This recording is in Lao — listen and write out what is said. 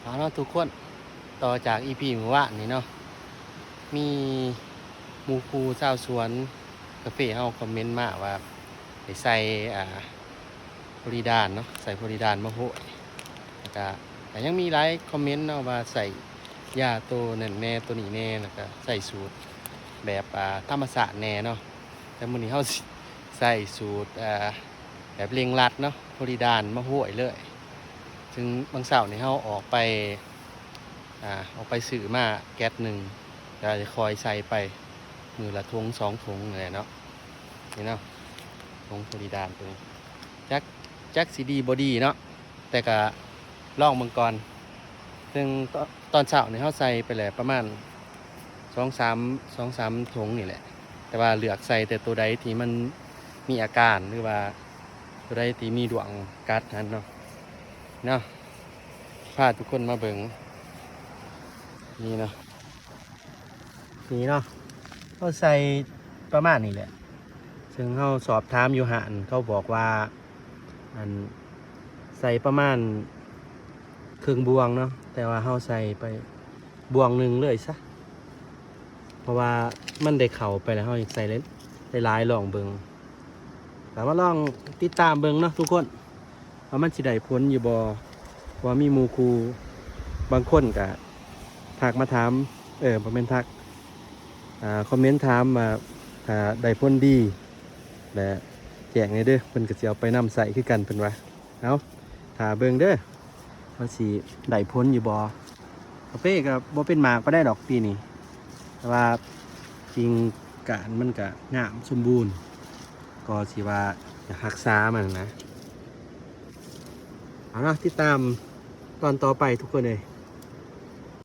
ເອົາເນາະທຸກຄົນ, ຕໍ່ຈາກອີພີມື້ວານນີ້ເນາະ, ມີໝູ່ຄູ່ຊາວສວນກາເຟເຮົາຄອມເມັນມາວ່າໃຫ້ໃສ່ ອ່າ ໂພລີດານເນາະ, ໃສ່ໂພລີດານມາໂຫ້ຍ. ແລ້ວກະ ກະຍັງມີຫຼາຍຄອມເມັນເນາະວ່າໃສ່ຢາໂຕນັ້ນແດ່ ໂຕນີ້ແດ່, ແລ້ວກະໃສ່ສູດແບບ ອ່າ ທຳມະຊາດແດ່ເນາະ. ແຕ່ມື້ນີ້ເຮົາ ໃສ່ສູດ ອ່າ ແບບເລັ່ງລັດເນາະ, ໂພລີດານມາໂຫ້ຍເລີຍ. ເຊິ່ງບາງເຊົ້ານີ້ເຮົາອອກໄປ ອ່າ ອອກໄປຊື້ມາແກັດໜຶ່ງ, ແລ້ວຈະຄ່ອຍໃສ່ໄປມື້ລະຖົງສອງຖົງນີ້ແຫຼະເນາະ. ນີ້ເນາະ ຖົງໂພລີດານໂຕນີ້ ຈັກ ຈັກຊິດີບໍ່ດີເນາະ, ແຕ່ກະລອງເບິ່ງກ່ອນ. ເຊິ່ງຕອນ ຕອນເຊົ້ານີ້ເຮົາໃສ່ໄປແລ້ວປະມານສອງສາມ ສອງສາມຖົງນີ້ແຫຼະ, ແຕ່ວ່າເລືອກໃສ່ແຕ່ໂຕໃດທີ່ມັນມີອາການ ຫຼືວ່າໂຕໃດທີ່ມີດ້ວງກັດຫັ້ນເນາະ. ເນາະ ພາທຸກຄົນມາເບິ່ງ ນີ້ເນາະ ນີ້ເນາະ ເຮົາໃສ່ປະມານນີ້ແຫຼະ. ເຊິ່ງເຮົາສອບຖາມຢູ່ຮ້ານ ເຂົາບອກວ່າ ອັນ ໃສ່ປະມານເຄິ່ງບ່ວງເນາະ, ແຕ່ວ່າເຮົາໃສ່ໄປບ່ວງໜຶ່ງເລີຍຊະ ເພາະວ່າມັນໄດ້ເຂົ້າໄປແລ້ວ ເຮົາຢາກໃສ່ຫຼາຍໆ ລອງເບິ່ງ. ກະມາລອງຕິດຕາມເບິ່ງເນາະທຸກຄົນ ວ່າມັນຊິໄດ້ຜົນຢູ່ບໍ່. ເພາະວ່າມີໝູ່ຄູ່ບາງຄົນກະທັກມາຖາມ ເອີ ບໍ່ແມ່ນທັກ ອ່າ ຄອມເມັນຖາມວ່າ ຖ້າໄດ້ຜົນດີ ແລະ ແຈ້ງແດ່ເດີ, ເພິ່ນກະຊິເອົາໄປນຳໃຊ້ຄືກັນ ເພິ່ນວ່າ. ເອົາ ຖ້າເບິ່ງເດີ ວ່າຊິໄດ້ຜົນຢູ່ບໍ່. ກາເຟກະບໍ່ເປັນໝາກປານໃດດອກປີນີ້, ແຕ່ວ່າກິ່ງກ້ານມັນກະງາມສົມບູນ, ກໍຊິວ່າຢາກຮັກສາມັນນະ. ເອົາເນາະ ຕິດຕາມຕອນຕໍ່ໄປທຸກຄົນເອີຍ.